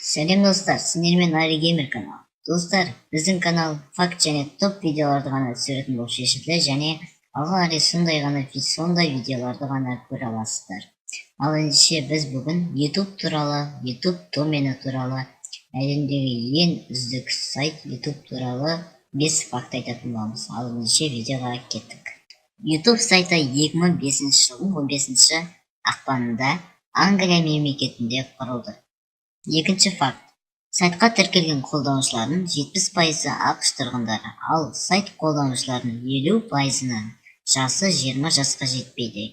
Сәлем, достар! Сендермен Ари Геймер каналы. Достар, біздің канал факт және топ видеоларды ғана түсіретін болып шешілді және алға қарай сондай ғана сондай видеоларды ғана көре аласыздар. Ал ендеше біз бүгін YouTube туралы, YouTube домені туралы, әлемдегі ең үздік сайт YouTube туралы 5 факт айтатын боламыз. Ал ендеше видеоға кеттік. YouTube сайты 2005 жылдың 15 ақпанында Англия мемлекетінде құрылды. Екінші факт: сайтқа тіркелген қолданушылардың 70%-ы АҚШ тұрғындары, ал сайт қолданушыларының 50%-ының жасы 20 жасқа жетпейді.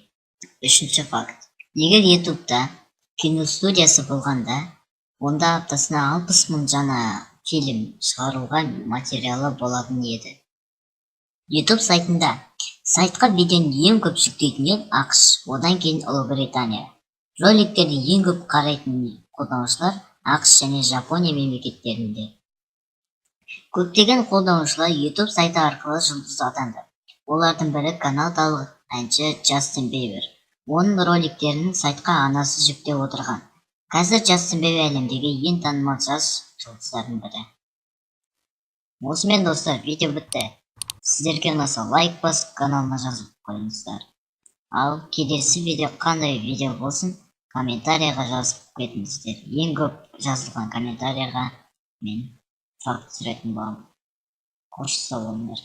Үшінші факт: егер YouTube'та киностудиясы болғанда, онда аптасына 60 мың жаңа фильм шығаруға материалы болатын еді. YouTube сайтында сайтқа видеоны ең көп жүктейтін ел АҚШ, одан кейін Ұлыбритания. Роликтерді ең көп қарайтын қолданушылар АҚШ және Жапония мемлекеттерінде. Көптеген қолданушылар YouTube сайты арқылы жұлдыз атанды. Олардың бірі канадалық әнші Джастин Бибер. Оның роликтерін сайтқа анасы жүктеп отырған. Қазір Джастин Бибер әлемдегі ең танымал жас жұлдыздардың бірі. Осымен, достар, видео бітті. Сіздерге ұнаса, лайк басып, каналыма жазылып қойыңыздар. Ал келесі видео қандай видео болсын, комментарийға жазып кетіңіздер. Ең көп жазылған комментарийға мен факт түсіретін боламын. Қош, сау болыңдар.